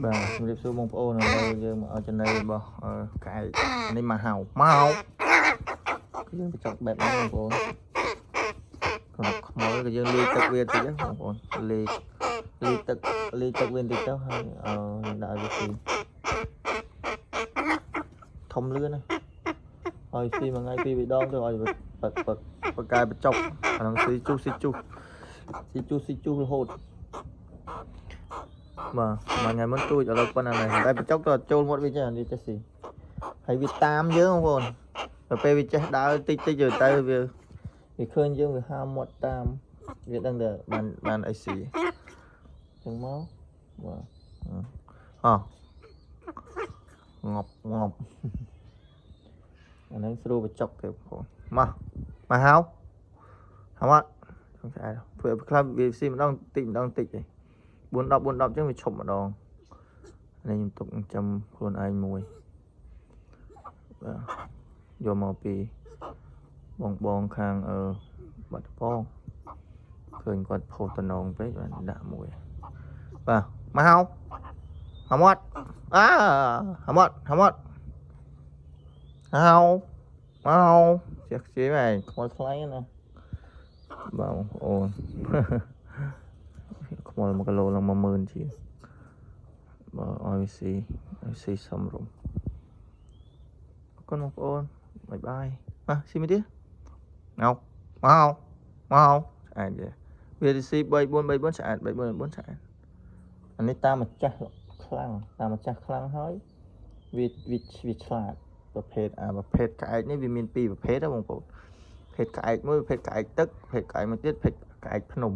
បាទជំរាបសួរបងប្អូនឥឡូវយើងមកឲ្យចំណីរបស់ក្អែកនេះមកហៅមកគឺយើងបញ្ចុកបែបនេះបងប្អូនសម្រាប់ខ្មុលក៏យើងលាយទឹកវាតិចណាបងប្អូនលាយលាយទឹកលាយទឹកវាបន្តិចទៅហើយយើងដាក់ឲ្យវាស៊ីធំលឿនណាស់ឲ្យស៊ីមួយថ្ងៃពីរបីដងទៅឲ្យពឹកពឹកពកែបញ្ចុកអាហ្នឹងស៊ីជុះស៊ីជុះស៊ីជុះស៊ីជុះរហូត បាទមួយថ្ងៃមុនទូចឥឡូវប៉ុណ្ណានេះតែបញ្ចុកទៅចូលមាត់វាចេះនេះចេះស៊ីហើយវាតាមយើងបងប្អូនដល់ពេលវាចេះដើរតិចតិចទៅទៅវាវាឃើញយើងវាហាមាត់តាមវាដឹងតែបានបានអីស៊ីចឹងមកបាទអងប់ងប់អាហ្នឹងស្រួលបញ្ចុកទេបងប្អូនមកមកហៅហៅមកចង់ស្អាតធ្វើខ្លះវាស៊ីម្ដងតិចម្ដងតិចឯង 4 10 4 10ចឹងវាឈប់ម្ដងនេះខ្ញុំទុកចាំខ្លួនឯងមួយបាទយកមកពីបងបងខាងបាត់ដំបងឃើញគាត់ផុសតំណងពេកបាទដាក់មួយបាទមកហៅហៅមាត់អាហៅមាត់ហៅមាត់ហៅមកចេះខ្ជិលហ្នឹងខ្មោចថ្លៃណាបាទបងប្អូន ខ្មុល1គីឡូឡើង10000ជាងបើឲ្យវាស៊ីឲ្យស៊ីសមរម្យអរគុណបងប្អូន bye bye មកស៊ីមួយទៀតងោមកមកស្អាតទេវាស៊ី3 4 3 4ស្អាត3 4 4ស្អាតអានេះតាមម្ចាស់ខ្លាំងតាមម្ចាស់ខ្លាំងហើយវាវាវាឆ្លាតប្រភេទអាប្រភេទក្អែកនេះវាមានពីរប្រភេទណាបងប្អូនប្រភេទក្អែកមួយប្រភេទក្អែកទឹកប្រភេទក្អែកមួយទៀតប្រភេទក្អែកភ្នំ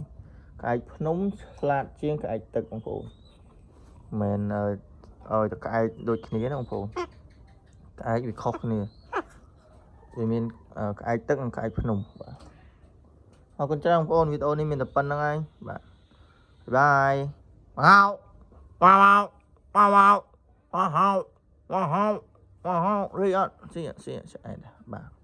ក្អែកភ្នំឆ្លាតជាងក្អែកទឹកបងប្អូនមិនមែនឲ្យតែក្អែកដូចគ្នាណាបងប្អូនក្អែកវាខុសគ្នាវាមានក្អែកទឹកនិងក្អែកភ្នំបាទអរគុណច្រើនបងប្អូនវីដេអូនេះមានតែប៉ុណ្្នឹងហើយបាទ bye មកមកមកមកមកមកមកមករីអត់ស៊ីស៊ីស្អែកបាទ។